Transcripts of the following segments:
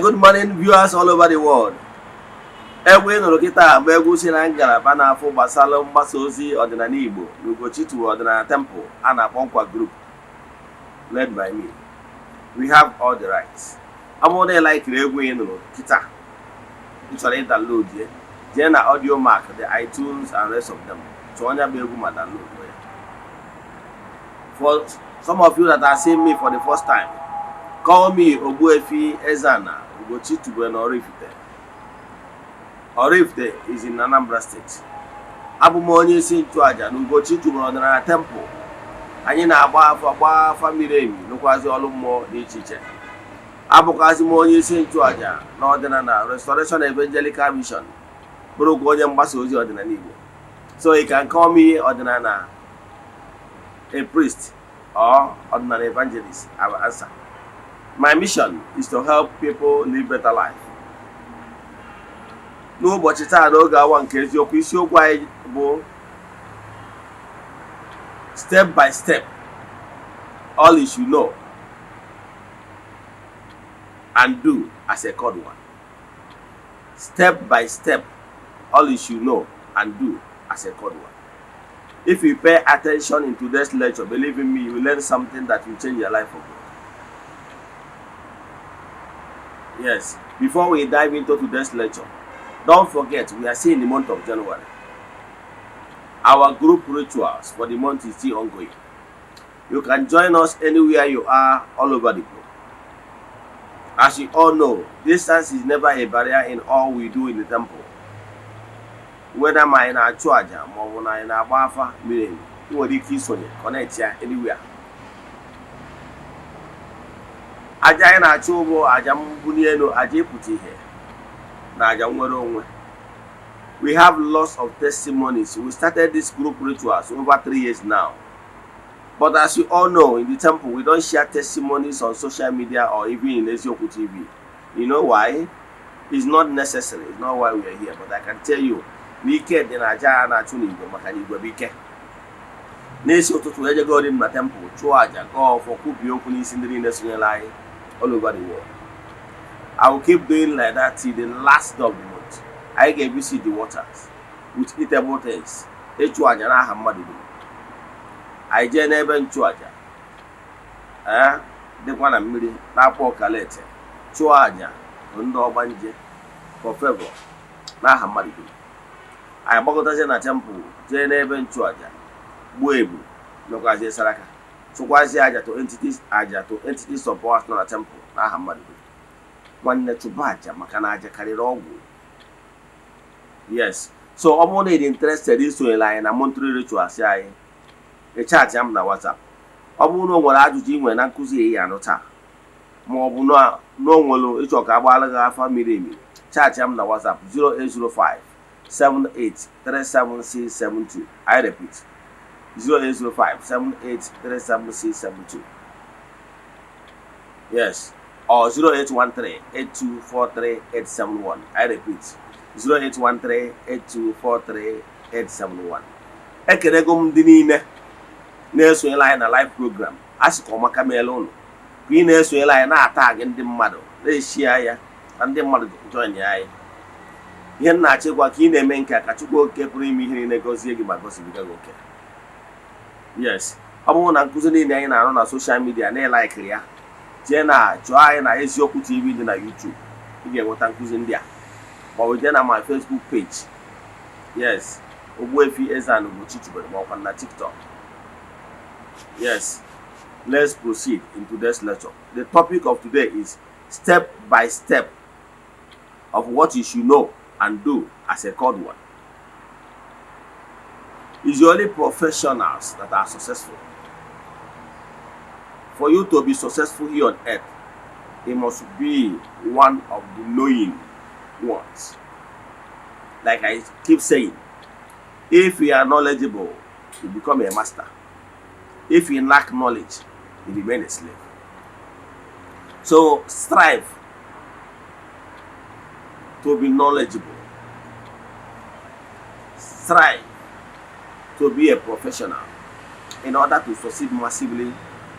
Good morning, viewers all over the world. Egwu ị nụrụ kịta bụ egwu si na ngalaba na-afụ gbasara mgbasa ozi ọdịnala Igbo na Ugochi Ọdịnala Temple a na-akpọ Nkwa Group, led by me. We have all the rights. Ọ bụrụ na ị likeiri egwu ị nụrụ kịta, ị chọrọ ịdownload ya, jee na Audiomack, the iTunes and rest of them, chọọ onye bụ egwu ma download ya. For some of you that are seeing me for the first time, call me Ogbuefi Eze-Ana Ugochi Tubelu na Oraifite. Oraifite is in Anambra State. Abụ m onye isi nchụaja na Ugochi Tubelu Ọdịnala Temple. Anyị na-agba afa, gbaa afa miri emi, rụkwazi ọrụ mmụọ dị iche iche. Abụkwazị m onye isi nchụaja na Ọdịnala Restoration Evangelical Mission, bụrụkwa onye mgbasa ozi ọdịnala Igbo. So you can call me ọdịnala a priest or ọdịnala evangelist, I will answer. My mission is to help people live better life. N'ụbọchị taa, n'oge awa nke eziokwu, isiokwu anyị bụ "Step by step, all you should know and do as a called one." Step by step, all you should know and do as a called one. If you pay attention in today's lecture, believe in me, you will learn something that will change your life for good. Yes, before we dive into today's lecture, don't forget we are still in the month of January. Our group rituals for the month is still ongoing. You can join us anywhere you are all over the globe. As you all know, distance is never a barrier in all we do in the temple. Whether ma anyị na-achụ àjà ma ọ bụ na anyị na-agba afa miri emi, ị nwere ike isonye, connect ya anywhere. Aja anyị na-achụ bụ aja mbuli elu, aja ịpụta ihe na aja nnwere onwe. We have lots of testimonies. We started this group rituals over 3 years now, but as you all know, in the temple we don't share testimonies on social media or even in Eziokwu TV. You know why? It's not necessary. It's not why we are here. But I can tell you na ike dị na aja a na-achụ n'igwe, maka na igwe bụ ike. N'isi ụtụtụ, ejegori m na temple chụọ aja, gaa ọfọ, kwubie okwu n'isi ndị niile sonyere anyị all over the world. I will keep doing like that till the last day of the month. Anyị ga-evisit the waters with eatable things, ịchụ aja n'aha mmadụ dum. Anyị jee n'ebe nchụaja ee dịkwa na mmiri na-akpọ ọkalete, chụọ aja bụ ndị ọgbanje for favor n'aha mmadụ dum. Anyị gbakọtazie na temple, jee n'ebe nchụaja, gbuo ebu, mekwazie saraka, chụkwazie aja to entities, aja to entities of powers nọ na temple n'aha mmadụ dum. Nwanne, chụba aja, maka na aja karịrị ọgwụ. Yes, so ọ bụrụ na ị dị interested isonyere anyị na monthly rituals anyị, ị chat m na WhatsApp. Ọ bụrụ na o nwere ajụjụ ị nwere na nkụzi ị anụ taa, ma ọ bụ na o nwere ịchọ ka agbaala gị afa miri emi, chat m na WhatsApp 0805 7837672. I repeat, 0805 7837672. Yes, or 0813 8243 871. I repeat, 0813 8243 871. Ekelego m ndị niile na-esonyere anyị na live program. A sị ka ọmaka meela ụnụ ka ị na-esonyere anyị, na-ata gị ndị mmadụ, na-eshia ya ka ndị mmadụ join anyị. Ihe m na-achọ ịgwa ka ị na-eme nke a, ka Chukwu Okike pụrụ ime ihe niile gọzie gị ma gọzibiga gị oke. Yes, ọ bụrụ na nkụzi niile anyị na-arụ na social media na ịlikeiri ya, jee na chọọ anyị na Eziokwu TV dị na YouTube, ị ga-enweta nkụzi ndị a, ma ọ bụ jee na my Facebook page, yes, Ogbuefi Eze-Ana Ugochi Tubelu, ma ọkwa na TikTok. Yes, let's proceed in today's lecture. The topic of today is "Step by step of what you should know and do as a called one." It's only professionals that are successful. For you to be successful here on earth, you must be one of the knowing ones. Like I keep saying, if you are knowledgeable, you become a master. If you lack knowledge, you remain a slave. So strive to be knowledgeable. Strive to be a professional in order to succeed massively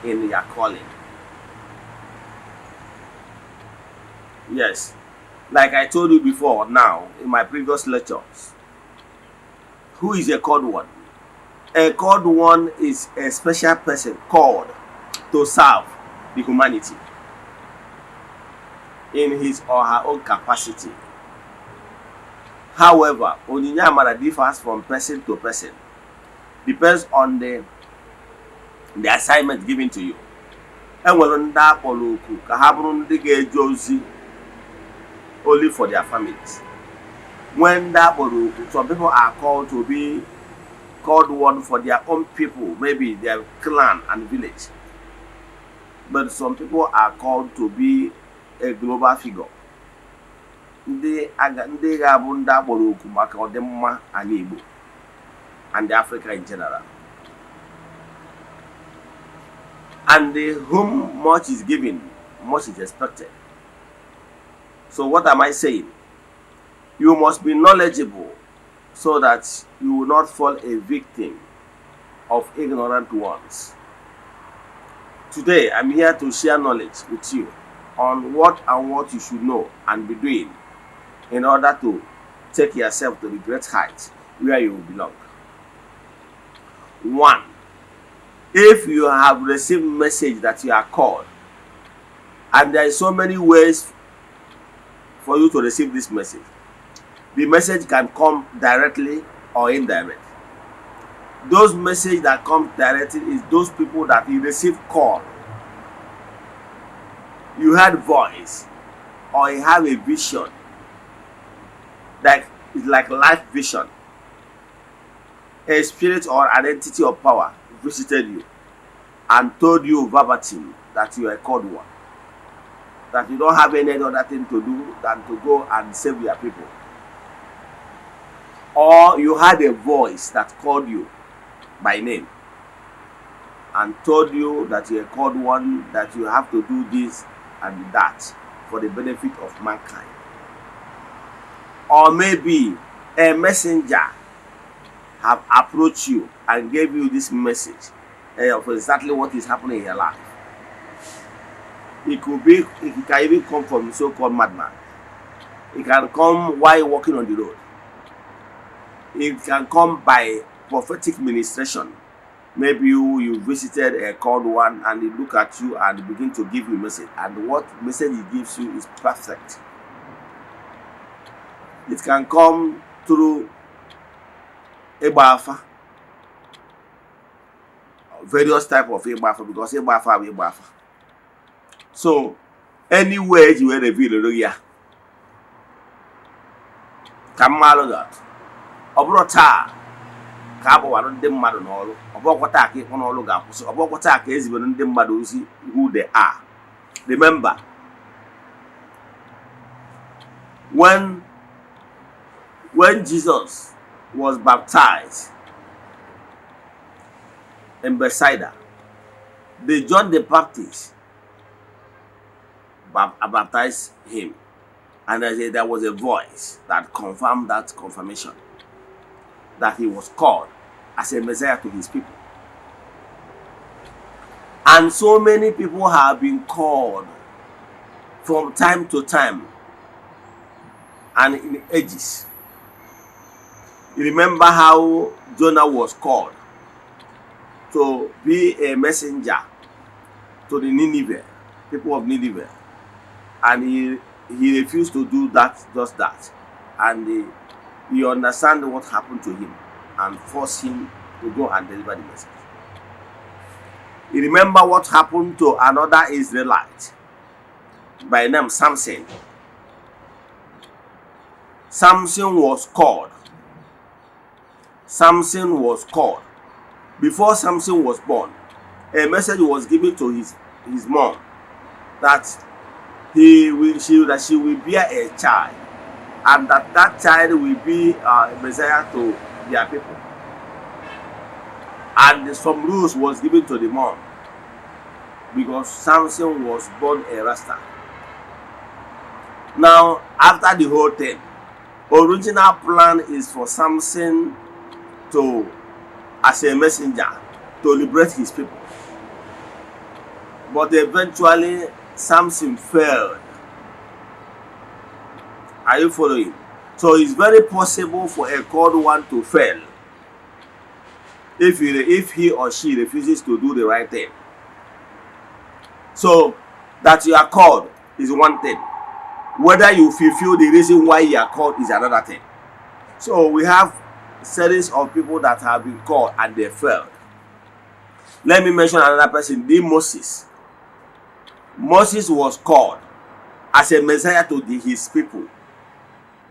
in your calling. Yes, like I told you before now in my previous lectures, who is a called one? A called one is a special person called to serve the humanity in his or her own capacity. However, onyinye amara differs from person to person, depends on the assignment given to you. E nwere ndị akpọrọ oku ka ha bụrụ ndị ga-eje ozi only for their families. Nwee ndị akpọrọ oku, some people are called to be called one for their own people, maybe their clan and village. But some people are called to be a global figure. Ndị aga ndị ga-abụ ndị akpọrọ oku maka ọdịmma ala Igbo and Africa in general. And whom much is given, much is expected. So what am I saying? You must be knowledgeable so that you will not fall a victim of ignorant ones. Today, I'm here to share knowledge with you on what and what you should know and be doing in order to take yourself to the great heights where you belong. One, if you have received message that you are called, and there is so many ways for you to receive this message. The message can come directly or indirect. Those message that come directly is those people that you receive call, you heard voice, or you have a vision, like it's like life vision. A spirit or an entity of power visited you and told you verbatim that you are called one, that you don't have any other thing to do than to go and save your people. Or you had a voice that called you by name and told you that you are called one, that you have to do this and that for the benefit of mankind. Or maybe a messenger have approached you and gave you this message of exactly what is happening in your life. It could be, it can even come from so-called madman. It can come while walking on the road. It can come by prophetic ministration. Maybe you visited a called one and he look at you and begin to give you message. And what message he gives you is perfect. It can come through ịgba afa, various type of ịgba afa, because ịgba afa bụ ịgba afa. So anywhere eji wee reveal ya ka mmalụ gị atụ, ọ bụrụ taa ka a gbawara ndị mmadụ n'ọrụ, ọ bụrụkwa taa ka ịkpọ n'ọrụ ga-akwụsị, ọ bụrụkwa taa ka ezibere ndị mmadụ ozi who they are. Remember when Jesus was baptized in Bethsaida, the John the Baptist baptized him, and there was a voice that confirmed that confirmation that he was called as a Messiah to his people. And so many people have been called from time to time and in ages. You remember how Jonah was called to be a messenger to the Nineveh, people of Nineveh, and he refused to do that, just that. And he understand what happened to him and forced him to go and deliver the message. You remember what happened to another Israelite by name Samson. Samson was called. Samson was called. Before Samson was born, a message was given to his mom that he will she that she will bear a child and that that child will be a Messiah to their people. And some rules was given to the mom because Samson was born a Rasta. Now, after the whole thing, original plan is for Samson to, as a messenger, to liberate his people. But eventually, Samson failed. Are you following? So it's very possible for a called one to fail if he or she refuses to do the right thing. So that you are called is one thing. Whether you fulfill the reason why you are called is another thing. So we have series of people that have been called and they failed. Let me mention another person, the Moses. Moses was called as a messiah to his people.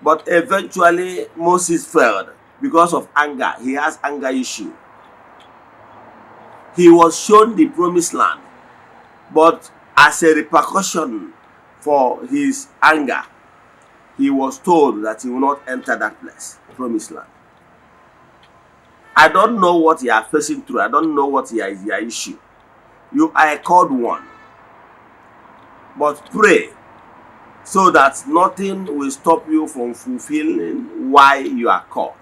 But eventually Moses failed because of anger. He has anger issue. He was shown the promised land, but as a repercussion for his anger, he was told that he will not enter that place, promised land. I don't know what you are facing through. I don't know what is your issue. You are a called one. But pray so that nothing will stop you from fulfilling why you are called.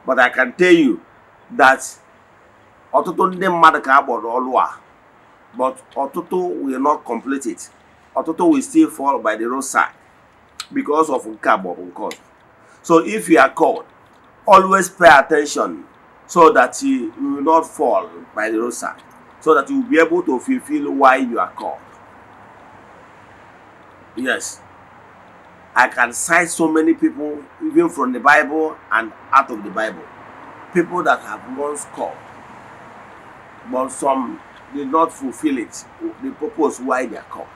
But I can tell you that ọtụtụ ndị mmadụ ka a kpọrọ ọlụ a, but ọtụtụ will not complete it. Ọtụtụ will still fall by the roadside because of nke a maọbụ nke ọzọ. So if you are called, always pay attention so that you will not fall by the roadside, so that you will be able to fulfill why you are called. Yes, I can cite so many people, even from the Bible and out of the Bible, people that have once called, but some did not fulfill it, the purpose why they are called.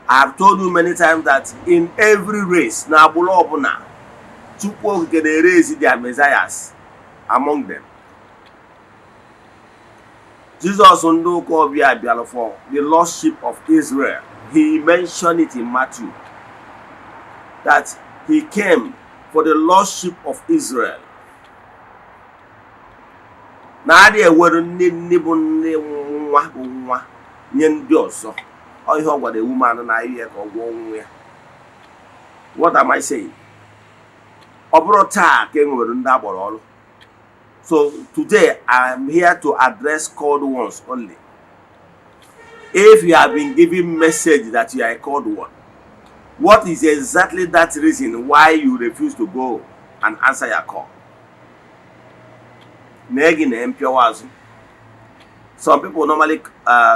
I have told you many times that in every race, na agbụrụ ọbụla, Chukwu Okike na-erezi their messiahs among them. Jizọs ndị ụka ọbịa bịara for the lost sheep of Israel. He mentioned it in Matthew that he came for the lost sheep of Israel. Na adị ewere ndị nne bụ nne nwa bụ nwa nye ndị ọzọ. Ọ ihe ọ gwara ewu manụ na ahịhịa ka ọ gwọọ nwa ya. What am I saying? Ọ bụrụ taa ka e nwere ndị agbara ọrụ. So today I am here to address called ones only. If you have been given message that you are a called one, what is exactly that reason why you refuse to go and answer your call? Na gị na mpịawa azụ. Some people normally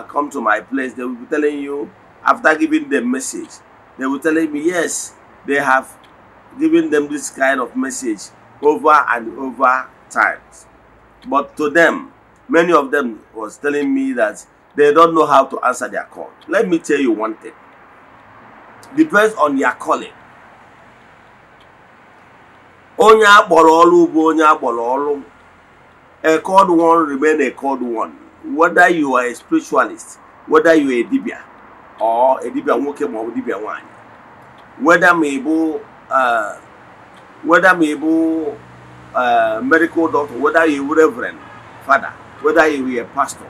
come to my place. They will be telling you, after giving them message, they will telling me, yes, they have given them this kind of message over and over times, but to them, many of them was telling me that they don't know how to answer their call. Let me tell you one thing. Depends on your calling. Onye akpọrọ ọrụ bụ onye akpọrọ ọrụ. A called one remain a called one, whether you are a spiritualist, whether you are a dibia or a dibia nwoke ma ọ bụ dibia nwanyị, whether ma ị bụ medical doctor, whether you reverend father, whether you are a pastor,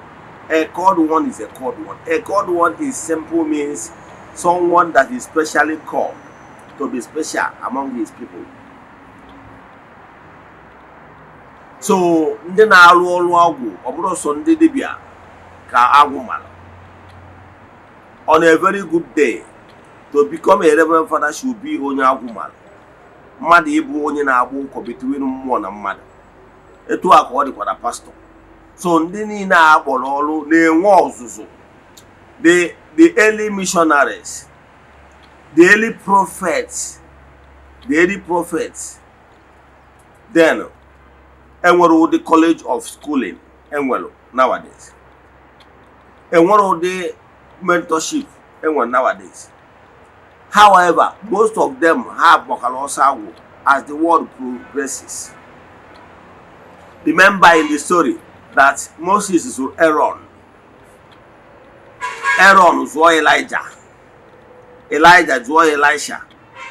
a called one is a called one. A called one is simple means someone that is specially called to be special among his people. So ndị na-arụ ọrụ agwụ, ọ bụrụ sọ ndị dibịa ka agwụ mara. On a very good day, to become a reverend father should be onye agwụ mara, mmadụ ịbụ onye na-agba ụkọ between mmụọ na mmadụ. Etu a ka ọ dịkwa na pastọ. So ndị niile a kpọrọ ọrụ na-enwe ọzụzụ. The early missionaries, the early prophets, the early prophets then, enwere ụdị college of schooling enwere nowadays, enwere ụdị mentorship enwere nowadays. However, most of them ha gbakọrọ ọsọ agwụ as the world progresses. Remember in the story that Moses zụrụ Aaron, Aaron zụọ Elijah, Elijah zụọ Elisha,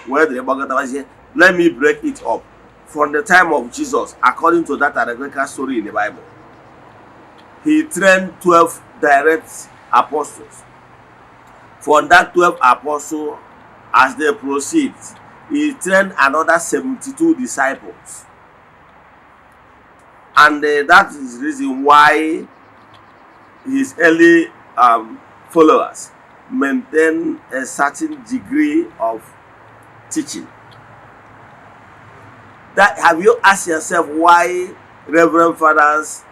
wee dịrị gbakọtawazie. Let me break it up from the time of Jesus. According to that allegorical story in the Bible, he trained 12 direct apostles. From that 12 apostles, as they proceed, he trained another 72 disciples, and that is the reason why his early followers maintain a certain degree of teaching. That have you asked yourself why reverend fathers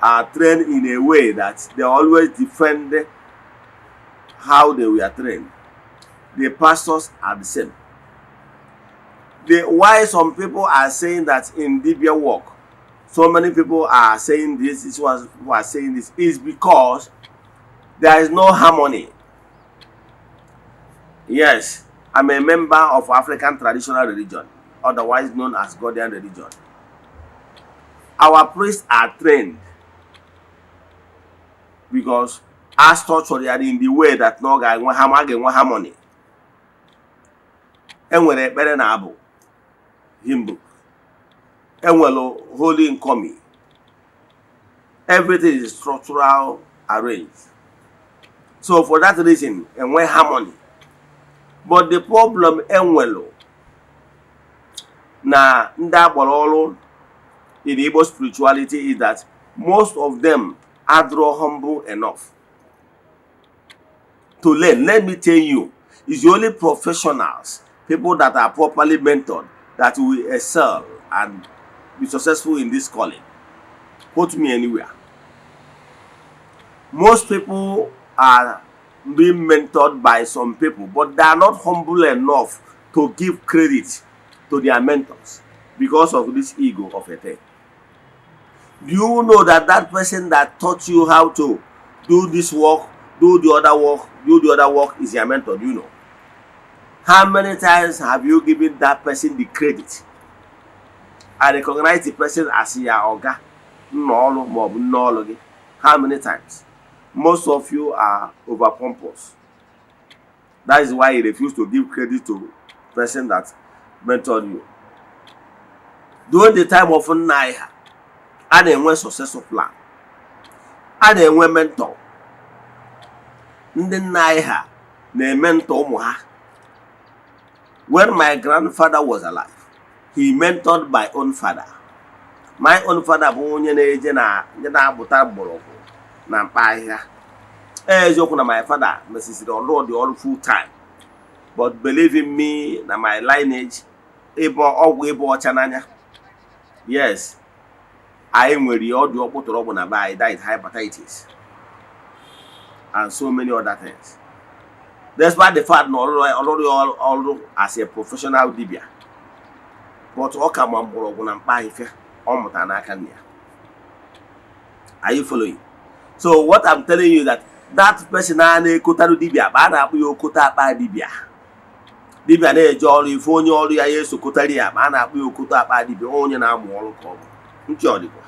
are trained in a way that they always defend how they were trained? The pastors are the same. The why some people are saying that in dibia work, so many people are saying this, this was people are saying this is because there is no harmony. Yes, I'm a member of African traditional religion, otherwise known as Godian religion. Our priests are trained because a structure ya in the way that na ọ ga-enwe ha ma ga-enwe harmony. Enwere ekpere na abụ hymn book, enwere holy incoming. Everything is structural arranged. So for that reason, enwe harmony. But the problem enwelu na ndị agbara ọrụ in Igbo spirituality is that most of them adịrọ humble enough to learn. Let me tell you, it's the only professionals, people that are properly mentored, that will excel and be successful in this calling. Quote me anywhere. Most people are being mentored by some people, but they are not humble enough to give credit to their mentors because of this ego of a thing. Do you know that that person that taught you how to do this work, do the other work, do the other work is your mentor? Do you know? How many times have you given that person the credit and recognize the person as your oga, nna ọrụ maọbụ nne ọrụ gị? How many times? Most of you are over pompous. That is why you refuse to give credit to person that mentored you. During the time of nna anyị ha, a na-enwe successful plan, a na-enwe mentor. Ndị nna anyị ha na-ementor ụmụ ha. When my grandfather was alive, he mentored my own father. My own father bụ onye na-eje na ndị na-agbụta mgbọrọgwụ na mkpa ahịhịa. Eziokwu na my father mesisiri ọrụ dị ọrụ full time, but believe in me, na my lineage, ịbọ ọgwụ ịbụ ọcha n'anya, yes, anyị nwere ọdụ ọkpụtọrọ na be anyị, that is hepatitis and so many other things, despite the fact na ọrụrụ ya ọrụ as a professional dibia, but ọ ka ma mgbọrọgwụ na mkpa ahịhịa ọ mụtara n'aka nna ya. Are you following? So what I'm telling you, that that person a na-ekotarụ dibia akpa, a na-akpọ ya okote akpa dibia. Dibia na-eje ọrụ, ife onye ọrụ ya ya esokotara ya akpa, a na-akpọ ya okote akpa dibia. Onye na-amụ ọrụ ka ọ bụ ntị ọ dịkwa.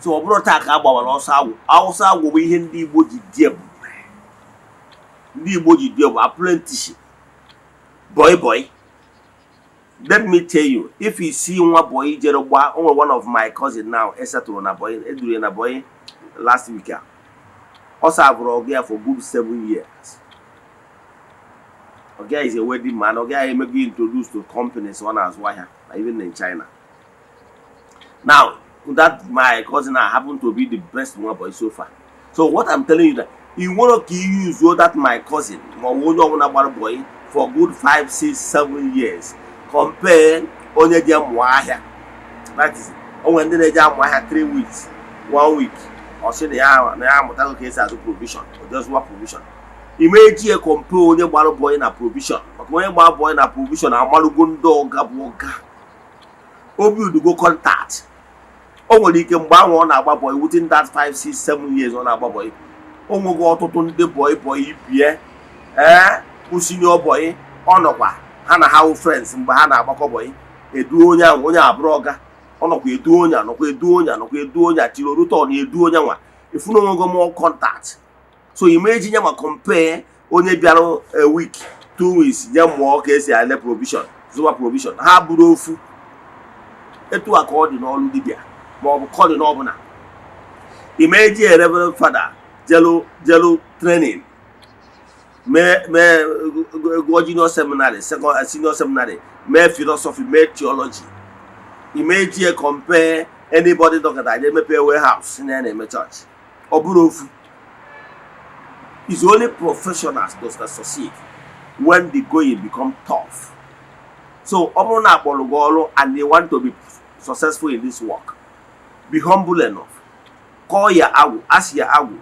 So ọ bụrụ taa ka a gbawara ọsọ agwụ, awụsa agwụ bụ ihe ndị Igbo ji dị ebube. Ndị Igbo ji dị ebube apprenticeship, boy boy. Let me tell you, if you see nwa boy jere gba o nwere, one of my cousin now esetụrụ na boy, eduru ya na boy last week a, ọ serveụrụ ọgụ ya for good 7 years. Ọga is a wedding man. Ọga ya emego introduce to companies ọ na-azụ ahịa na even in China. Now that my cousin now happen to be the best nwa boy so far. So what I'm telling you, that ị nwere ka i use that my cousin ma ọ bụ onye ọbụla gbara boy for good 5, 6, 7 years compare onye ji mụọ ahịa. That is, o nwere ndị na-eji amụ ahịa 3 weeks, 1 week, ọ sị na ya amụtago ka esi azụ provision, o jezụwa provision. Ime eji ya compare onye gbara boy na provision, maka onye gbara boy na provision amalụgo ndị ọga bụ ọga, obi udugo contact. O nwere ike mgbe ahụ ọ na-agba boy, within that 5 6 7 years ọ na-agba boy, o nwego ọtụtụ ndị boy boy bie ee bụ senior boy ọ nọkwa ha na ha wụ friends mgbe ha na-agbakọ boy. Edu onye ahụ, onye abụrụ ọga, ọ nọkwa edu onye a, nọkwa edu onye a, nọkwa edu onye a, tiri orute ọ na-edu onye nwa ifunu onwego more contact. So ime eji ya ma compare onye bịara a week, 2 weeks je mụọ ka esi ale provision, zụwa provision. Ha bụrụ ofu. Etu a ka ọ dị n'ọrụ dibịa ma ọ bụ calling ọbụla. Ime eji a reverend father jelu training, mee gụọ junior seminary, second senior seminary, mee philosophy, mee theology, ime eji ya compare anybody dọkịta je mepee warehouse si na ya na-eme church. Ọ bụrụ ofu. Is only professionals does that succeed. When the going become tough. So ọ bụrụ na akpọrọ gị ọrụ and you want to be successful in this work, be humble enough. Kọọ ya agwụ, asị ya agwụ,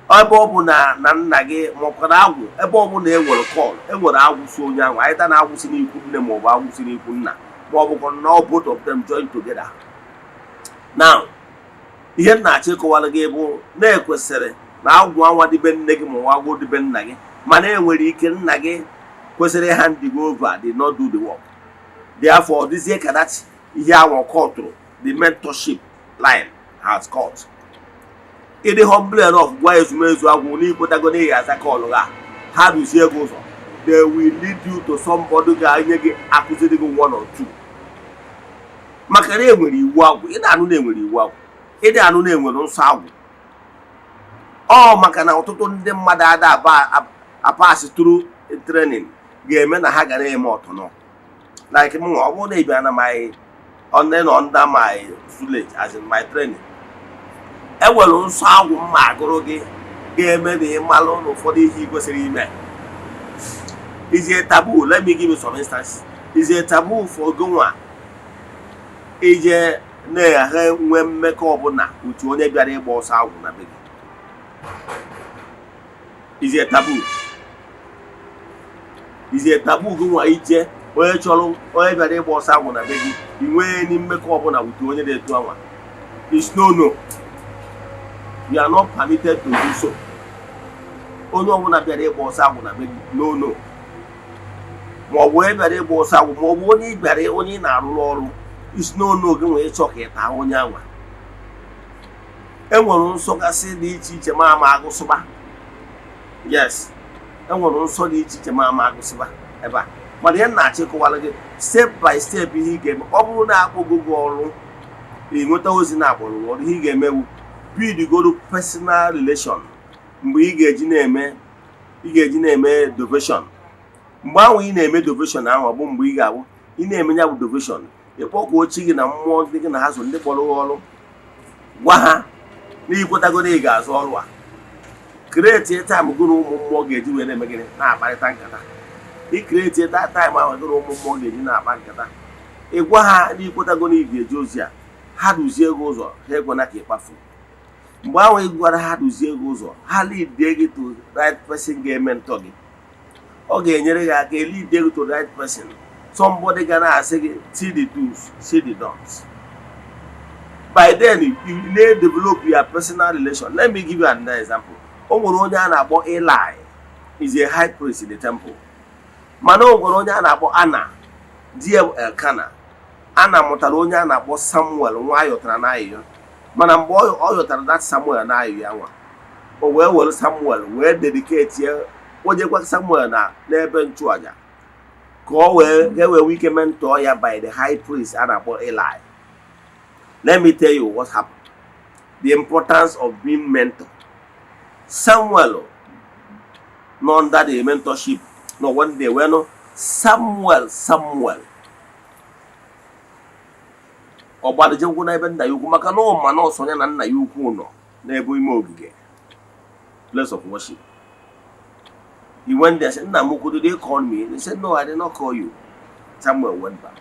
ebe ọ bụ na nna gị maọbụ na agwụ, ebe ọ bụ na e nwere call, e nwere agwụ so onye ahụ anyị ta na agwụ si n'ikwu nne maọbụ agwụ si n'ikwu nna maọbụ na both of them join together. Now, ihe m na-achọ ịkọwara gị bụ na ekwesịrị na agwụ anwa dịbe nne gị ma ọ agwụ dịbe nna gị, mana enwere ike nna gị kwesịrị hand gị over did not do the work. Therefore, dịzie ka that ihe ahụ kọtụrụ, the mentorship line has cut. Ịdị humble enough, gwa ezumezu agwụ n'ikwetago na ị ga-aza call ha, ha duzie gị ụzọ. They will lead you to somebody ga-enye gị, akụziri gị one or two, maka na enwere iwu agwụ. Ị na-anụ na enwere iwu agwụ, ịdị anụ na enwere nsọ agwụ. Ọ maka na ọtụtụ ndị mmadụ ada apass through training ga-eme na ha ga na-eme ọtụnọ. Like m, ọ bụrụ na ị bịa na my nọ under my village, as in my training, enwere nsọ agwụ mma agụrụ gị ga-eme na ị malụ na ụfọdụ ihe ị kwesịrị ime is a taboo. Let me give you some instances. Is a taboo for gị nwa ije na-agha nwee mmekọ ọbụla otu onye bịara ịgba ọsọ agwụ na be gị. Is a taboo. Is a taboo gị nwa ije onye chọrọ, onye bịara ịgba ọsọ agwụ na be gị, ị nwee ni mmekọ ọbụla with onye dị etu anwa. Is no no, you are not permitted to do so. Onye ọbụla bịara ịgba ọsọ agwụ na be gị, no no, ma ọ bụ onye bịara ịgba ọsọ agwụ, ma ọ bụ onye ị bịara, onye ị na-arụrụ ọrụ, is no no. Gị nwee ịchọ ka ị taa onye anwa. E nwere nsọ gasị dị iche iche ma ama agụsịba. Yes, e nwere nsọ dị iche iche ma ama agụsịba ebe a, mana ihe m na-achọ ịkọwara gị step by step, ihe ị ga-eme ọ bụrụ na akpọgo gị ọrụ, ị nweta ozi na akpọrọ gị ọrụ, ihe ị ga-emewu, build personal relation. Mgbe ị ga-eji na-eme devotion, mgbe ahụ ị na-eme devotion ahụ, ọ bụ mgbe ị ga-abụ ị na-eme ya bụ devotion, ịkpọkuo chi gị na mmụọ ndị gị na ha so, ndị kpọrọ gị ọrụ, gwa ha na ikwetago na ị ga-azụ ọrụ a. Create time gị na ụmụ mmụọ ga-eji wee na-eme gịnị? Na-akparịta nkata. Ị create time ahụ gị na ụmụ mmụọ ga-eji na-akpa nkata, ị gwa ha na ikwetago na ị ga-eje ozi a, ha duzie gị ụzọ, ha ekwena ka ị kpafuo. Mgbe ahụ ị gwara ha duzie gị ụzọ, ha lead gị to right person ga-eme ntọ gị, ọ ga-enyere gị aka lead gị to right person, somebody ga na-asị gị, "See the do's, see the don'ts." By then you na-develop your personal relation. Let me give you another example. O nwere onye a na-akpọ Eli, is a high priest in the temple, mana o nwere onye a na-akpọ Anna, di ya bụ Elkana. Anna mụtara onye a na-akpọ Samuel, nwa a yọtara n'ayịyọ. Mana mgbe ọ yọtara that Samuel n'ayịyọ ya nwa, o wee were Samuel wee dedicate ya, onyekwa Samuel na n'ebe nchụaja ka ọ wee ka e wee nwee ike mentor ya by the high priest a na-akpọ Eli. Let me tell you what happened, the importance of being mentor. Samuel nọ under the mentorship. No, one day wee nụ, "Samuel, Samuel." Ọ gbadojekwu n'ebe nna ya ukwu, maka na ọ ma na ọsọ ya na nna ya ukwu nọ n'ebe ime ogige, place of worship. He went there, said, "Nna m ukwu, did they call me?" They said, "No, I did not call you." Samuel went back.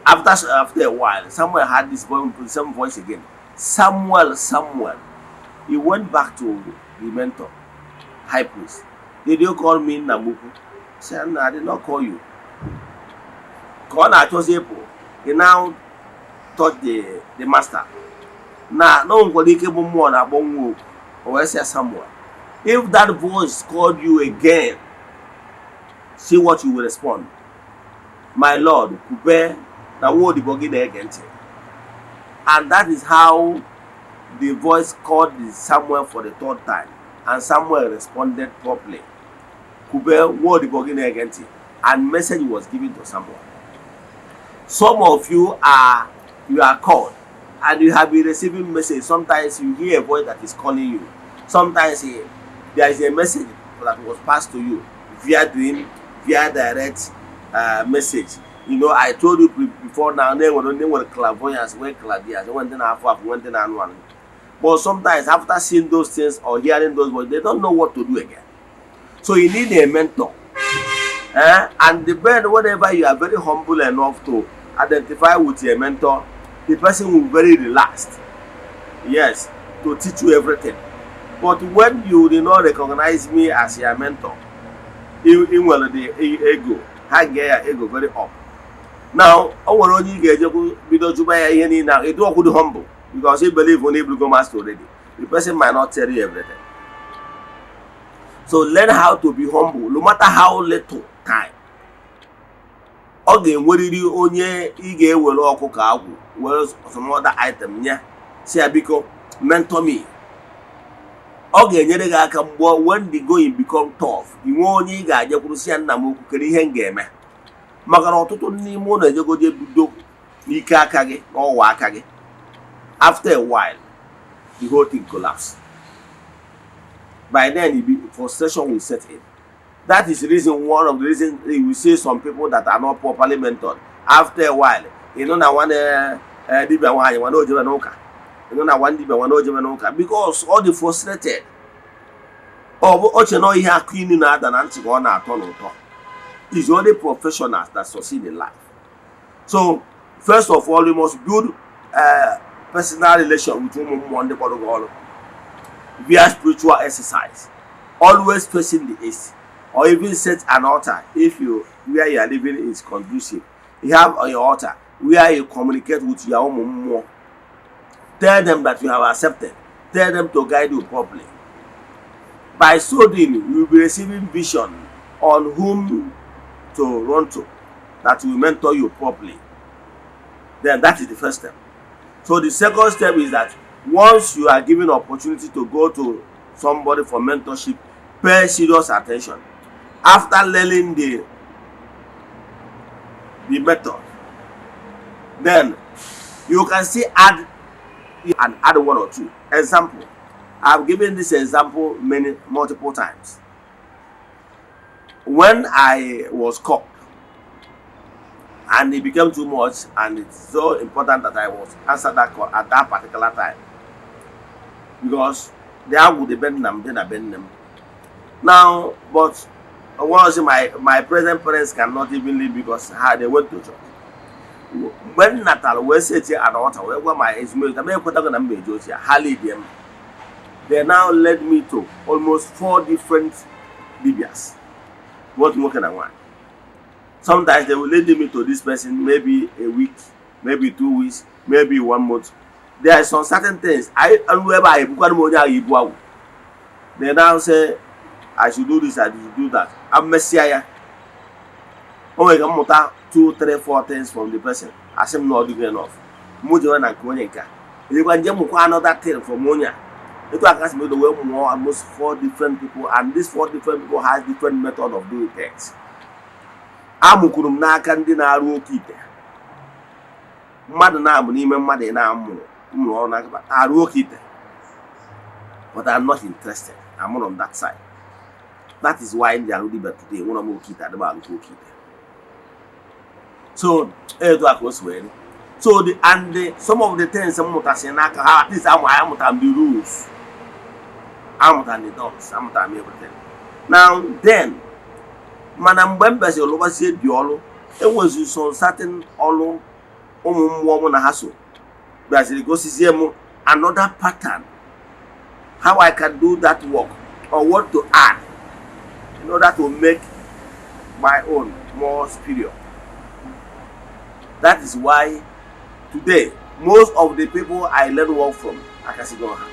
After a while, Samuel had this voice, same voice again, "Samuel, Samuel." He went back to the mentor, high priest. "Did you call me, nna m ukwu?" Said, "No, I did not call you." Ka ọ na-achọzi ịpụ, he now touch the master na o nwekwara ike bụ mmụọ na-akpọ nwa oku. O wee sị ya, "Samuel, if that voice called you again, see what you will respond." "My lord, kwube na nwa odibo gị na-ege ntị." And that is how the voice called the Samuel for the third time, and Samuel responded properly, "Kwube, nwa odibo gị na-ege ntị." And message was given to Samuel. Some of you are, you are called and you have been receiving message. Sometimes you hear a voice that is calling you. Sometimes there is a message that was passed to you via dream, via direct message. I told you before now na enwere ndị nwere clairvoyance, nwee clairvoyance, nwee ndị na-afụ afụ, nwee ndị na-anụ anụ. But sometimes, after seeing those things or hearing those voices, they don't know what to do again. So you need a mentor, eh? And the bed, whenever you are very humble enough to identify with your mentor, the person will be very relaxed, yes, to teach you everything. But when you do not recognize me as your mentor, ị nwere the ego ha ga ya ego very up. Now, o nwere onye ị ga-ejekwu bido jụba ya ihe niile ahụ, ịdị ọkwụdị humble because you believe na ibugo master already. The person might not tell you everything. So learn how to be humble. No matter how little time, ọ ga-enwerịrị onye ị ga-ewere ọkụkọ agwụ, were some other item nye, si ya, "Biko, mentor me." Ọ ga-enyere gị aka mgbe when the going become tough, ị nwee onye ị ga-ajekwuru, si ya, "Nna m okwu, kedu ihe m ga-eme?" Maka na ọtụtụ n'ime ụlọ ejegoje bido n'ike aka gị, n'ọwa aka gị. After a while, the whole thing collapse. By then, it be, frustration will set in. That is the reason, one of the reasons you will see some people that are not properly mentored, after a while, you know, na one dibịa nwaanyị nwana ojebe n'ụka, you know, na one dibịa nwana ojebe n'ụka, because all the frustrated, ọ bụ oche na ihe akụ inu na-ada na ntị ka ọ na-atọ n'ụtọ. Is only professionals that succeed in life. So first of all, you must build personal relation with ụmụ mmụọ ndị kpọrọ gị ọrụ via spiritual exercise, always facing the east, or even set an altar if you where you are living is conducive. You have on your altar where you communicate with your ụmụ mmụọ. Tell them that you have accepted. Tell them to guide you properly. By so doing, you will be receiving vision on whom to run to that will mentor you properly. Then that is the first step. So the second step is that once you are given opportunity to go to somebody for mentorship, pay serious attention. After learning the method, then you can still add and add one or two. Example, I've given this example many multiple times. When I was caught and it became too much, and it's so important that I was answer that call at that particular time, because the agwụ dị be nna m dị na be nne m now. But once my present parents cannot even leave because ha they went to church. Mgbe m natara wee setie an altar, wee gwa my ezumezu m ekwetago na m eje ozi ya, ha lead m. They now led me to almost four different dibias, both nwoke na nwaanyị. Sometimes they will lead me to this person maybe a week, maybe 2 weeks, maybe one month. There are some certain things I ebe a ebukwara m onye ahụ ibu agwụ. They now say I should do this, I should do that. Amesịa ya, o nwere ka m mụta two, three, four things from the person. Asị m na ọ dịghị enough, mụ jewe na nke onye nke a, ejekwa nje mụkwa another thing from onye a. Etu aka si medo wee mụọ almost four different people, and these four different people has different method of doing things. Amụkwuru m n'aka ndị na-arụ oke ite. Mmadụ na-amụ n'ime mmadụ ị na-amụrụ mụrụ ọrụ n'aka arụ oke ite, but I'm not interested. I'm not on that side. That is why ndị arụ dibia today nwere m oke ite, adịm arụkwa oke ite. So etu a ka o si wee dị. So the and the, some of the things m mụtasịrị n'aka ha, at least amụ amụtara m the rules, amụtara m the norms, amụtara m everything. Now then, mana mgbe m bịaziri lụbazie dị ọrụ, enwezi some certain ọrụ ụmụ mmụọ mụ na ha so bịaziri gosizie m another pattern, how I can do that work or what to add in order to make my own more superior. That is why today most of the people I learn work from akasigo ha.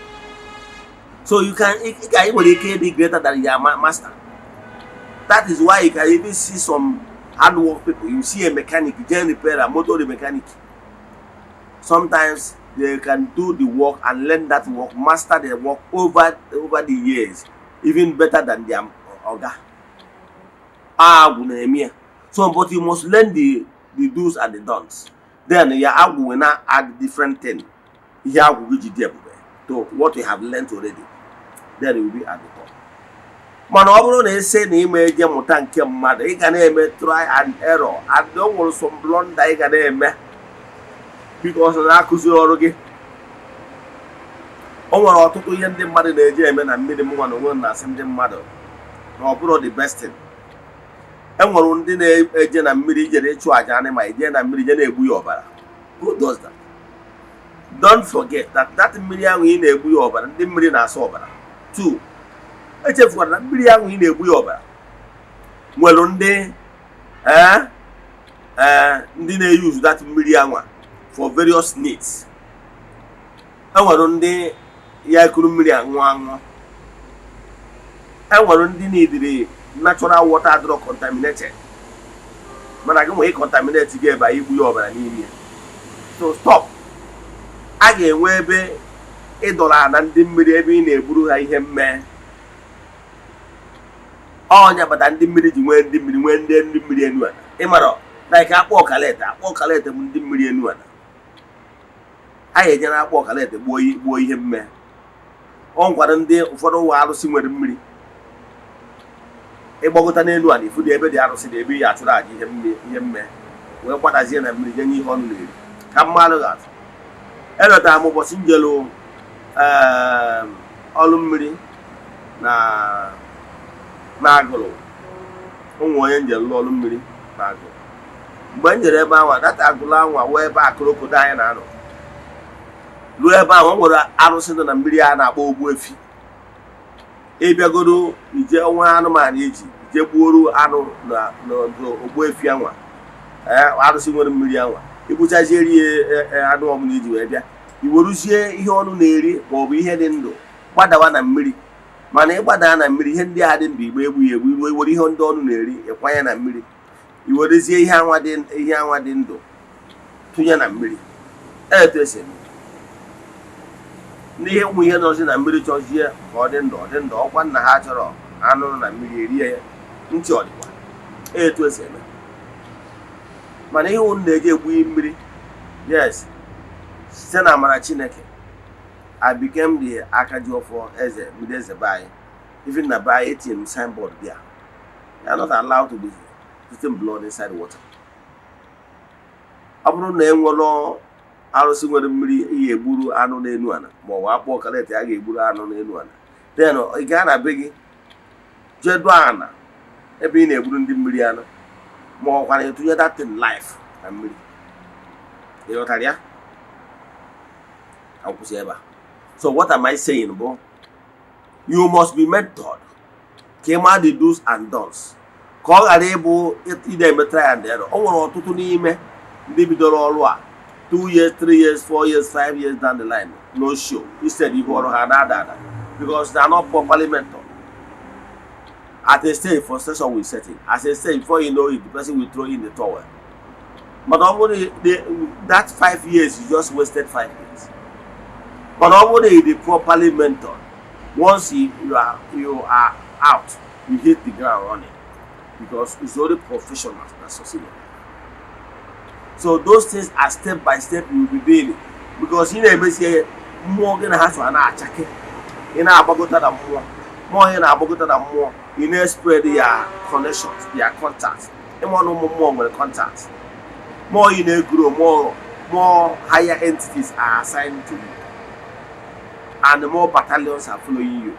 So you can ị ga nwere ike ịdị greater than your master. That is why you can even see some hard work people. You see a mechanic, general repairer, motor mechanic. Sometimes they can do the work and learn that work, master the work over the years, even better than their oga. Agwụ na-eme ya. So, but you must learn the do's and the don'ts. Then your agwụ will now add different thing, ihe agwụ gị ji dị ebube, to what you have learned already. Then you will be at the top. Mana ọ bụrụ na ese na ime eje mụta nke mmadụ, ị ga na-eme try and error, and o nwere some blunder ị ga na-eme because na-akụziri ọrụ gị. O nwere ọtụtụ ihe ndị mmadụ na-eji eme na mmiri. M nwa na onwe m na-asị ndị mmadụ Na ọ bụrụ the best thing, e nwere ndị na-eje na mmiri ijere ịchụ àjà anị, ma ije na mmiri je na-egbu ya ọbara. Who does that? Don't forget that that mmiri ahụ ị na-egbu ya ọbara, ndị mmiri na-asa ọbara. Two, echefukwara na mmiri ahụ ị na-egbu ya ọbara nwere ndị ee ee ndị na-use that mmiri anwa for various needs. E nwere ndị ya ekuru mmiri aṅụ aṅụ, e nwere ndị nidiri natural water adịrọ contaminated, mana gị nwee contaminate gị ebe igbu ya ọbara n'ime ya. So stop. A ga-enwe ebe ịdọrọ ana ndị mmiri, ebe ị na-egburu ha ihe mmee. Ọnya bata ndị mmiri ji nwee ndị mmiri, nwee ndị mmiri enu ala. Ịmara like akpọ ọkalete, akpọ ọkalete bụ ndị mmiri enu ala. A ga-eje na akpọ ọkalete gbuo ihe mme. Ọ nkwado ndị ụfọdụ ụwa arụsị nwere mmiri. Ịgbagota n'elu ala, ifu dị ebe dị arụsị dị, ebe ị achụrụ aja ihe mme, wee gbadazie na mmiri nye ihe ọnụ na-eri. Ka mmadụ ga-atụ, elọtara m ụbọchị njelu ọrụ mmiri na Agụlụ. Ụmụ onye njem lụọ ọrụ mmiri na Agụlụ. Mgbe m jere ebe ahụ, data Agụlụ anwa wee ebe akụrụkodo anyị na-anọ ruo ebe ahụ, o nwere arụsị nọ na mmiri a na-akpọ Ogbuefi. Ịbịagodo ije nwa anụmanụ iji ije gbuoru anụ na n'Ogbuefi anwa, ee, arụsị nwere mmiri anwa, igbuchazieri ya anụ ọbụla iji wee bịa, i weruzie ihe ọnụ na-eri maọbụ ihe dị ndụ gbadawa na mmiri. Mana ịgbada na mmiri, ihe ndị a dị ndụ igbe egbughị egbu iruo, iwere ihe ndị ọnụ na-eri ịkwanye na mmiri, iwerezie ihe anwa dị ndụ tụnye na mmiri. Etu esi eme ndị ihe ụmụ ihe nọzi na mmiri chọzie ka ọ dị ndụ, ọ dị ndụ. Ọkwa nna ha chọrọ anụ nọ na mmiri erie ya ntị. Ọ dịkwa etu esi eme. Mana ihe unu na-eji egbu mmiri, yes, site na amara Chineke, I became the Akajiọfọ eze mmiri, eze be anyị. Even na be anyị, etinyere m signboard there: "You are not allowed to be putting blood inside water." Ọ bụrụ na e nwere arụsị nwere mmiri ihe egburu anụ n'elu ala, ma ọ bụ akpọ kaleti a ga-egburu anụ n'elu ala, then ị gaa na be gị jee dụọ ana ebe ị na-egburu ndị mmiri anụ, ma ọ kwara etinye that thing life na mmiri. Ị ghọtara ya? Ka m kwụsị ebe a. So what am I saying bụ, you must be mentored ka ị maa the do's and don'ts, ka ọ ghara ịbụ ị na-eme try and error. O nwere ọtụtụ n'ime ndị bidoro ọrụ a, 2 years, 3 years, 4 years, 5 years down the line, no show. Instead, ihu ọrụ ha na-ada ada because they are not properly mentored. At a stage, frustration will set in. At a stage, before you know it, the person will throw in the towel. But ọ bụrụ that 5 years, you just wasted 5 years. But ọ bụrụ na you dey properly mentored, once you are out, you hit the ground running, because it's only professionals that succeed in life. So those things are step by step you will be doing it, because ị na-emesi mmụọ gị na ha so a na-achake. Ị na-agbagota na mmụọ, mmụọ ị na-agbagota na mmụọ, ị na-spread ya connections, their contacts. Ịma na ụmụ mmụọ nwere contacts. More ị na-egrow, more higher entities are assigned to you and more battalions are following you.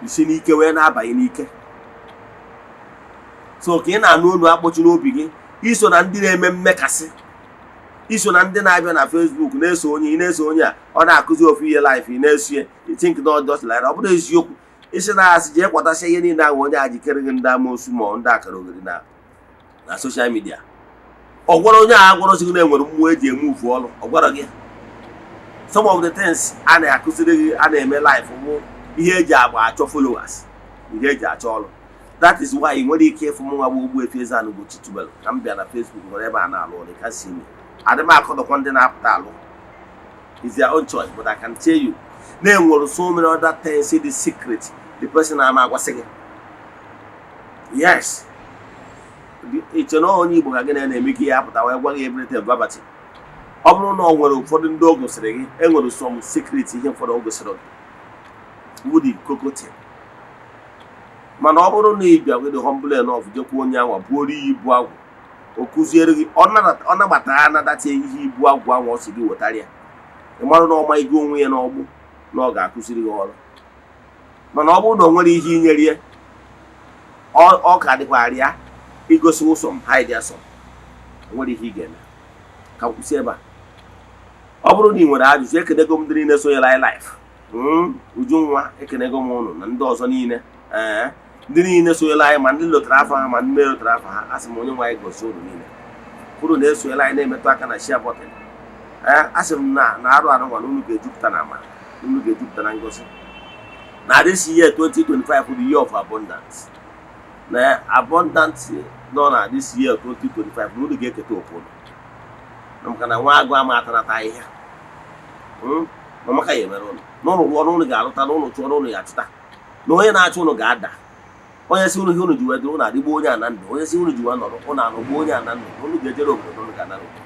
Isi n'ike wee na-abanye n'ike. So ka ị na-anụ olu akpọchi n'obi gị, iso na ndị na-eme mmekasị, iso na ndị na-abịa na Facebook na-eso onye ị na-eso, onye a ọ na-akụzi ofu ihe life, ị na-eso ya, you think not just like ọ bụrụ eziokwu. Isi na asị jee kwatasịa ihe niile ahụ onye a jikere gị, ndị amoosu ma ndị akara ogiri na social media. Ọ gwara onye a agwarọzi gị na enwere mmụọ eji eme ufu ọrụ. Ọ gwara gị some of the things a na-akụziri gị a na-eme life bụ ihe eji agba achọ followers, ihe eji achọ ọrụ. That is why ị nwere ike ịfụ m nwa bụ Ogbuefi Eze-Ana Ugochi tubelu ka m bịa na Facebook nwere ebe a na-alụ ọrụ ka si ime. Adị m akọdọkwa ndị na-apụta alụ, is their own choice, but I can tell you na enwere so many other things, the secret the person na-ama agwasị gị. Yes, iche na onye Igbo ka gị na-eme ike ya apụta wee gwa gị everything verbatim. Ọ bụrụ na ọ nwere ụfọdụ ndị o gosiri gị, enwere some secret, ihe ụfọdụ o gosiri gị wụ the kokote. Mana ọ bụrụ na ị bịa with humble enough, jekwa onye anwa buoro ya ibu agwụ, o kụziere gị, ọ nabatara anadata ihe ibu agwụ ahụ ọ sị gị wetara ya, ị mara na ọma igo onwe ya n'ọgbụ na ọ ga-akụziri gị ọrụ. Mana ọ bụrụ na o nwere ihe inyere ya, Ọ ka dịkwara ya igosi some, hide some. Nwere ihe ị ga-eme ka m kwụsị ebe a. Ọ bụrụ na ị nwere ajụjụ, ekenego m ndị niile sonyere anyị live. Ujunwa, ekenego m ụnụ na ndị ọzọ niile. Ee, ndị niile sonyere anyị, ma ndị lotara afọ ha ma ndị merotara afọ ha, asị m Onye nwe anyị gozie ụnụ niile. Kwuru na-esonyere anyị, na-emetụ aka na share button. Ee, asị m na arụ arụ nwa na unu ga-ejupụta na amara, unu ga-ejupụta na ngozi, na this year 2025 the year of abundance, na abundance nọ na this year 2025, na unu ga-eketa oke unu, maka na nwa agụ ama atanata ahịhịa. Ma maka ya emere ụnụ n'ụlọ, rụọ n'ụlọ ga-arụta, n'ụlọ chụọ n'ụlọ ya achụta, na onye na-achụ ụnụ ga-ada. Onye si ụnụ ihe ụnụ ji wee dịrị ụnụ adịgbo onye a na ndụ, onye si ụnụ ji wee nọrọ ụnụ anọgbuo onye a na ndụ, na ụnụ ga-ejere obodo na ụnụ ga-anara obodo.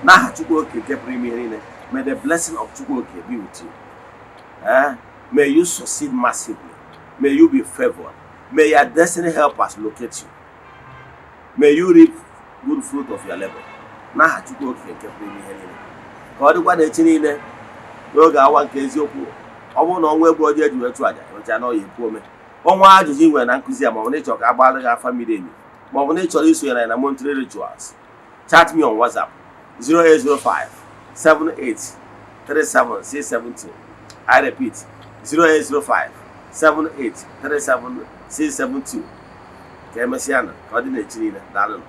N'aha Chukwu Oke nke pụrụ ime ihe niile, may the blessing of Chukwu Oke be with you. Eh? May you succeed massively. May you be favored. May your destiny helpers locate you. May you reap good fruit of your labor. N'aha Chukwu Oke nke pụrụ ime ihe niile, ka ọ dịkwa na echi niile n'oge awa nke eziokwu. Ọ bụrụ na ọnwa egbu ọjọọ eji wee chụ àjà emechaa na ọya ekwu ome ọnwa, ajụjụ ị nwere na nkụzi a, ma ọ bụ na ịchọrọ ka a gbara gị afa miri emi, ma ọ bụ na ị chọrọ isonyere anyị na monthly rituals, chat me on WhatsApp 0805 78 37 672. I repeat, 0805 78 37 672. Ka emesịa na ka ọ dị n'echi niile. Daalụ.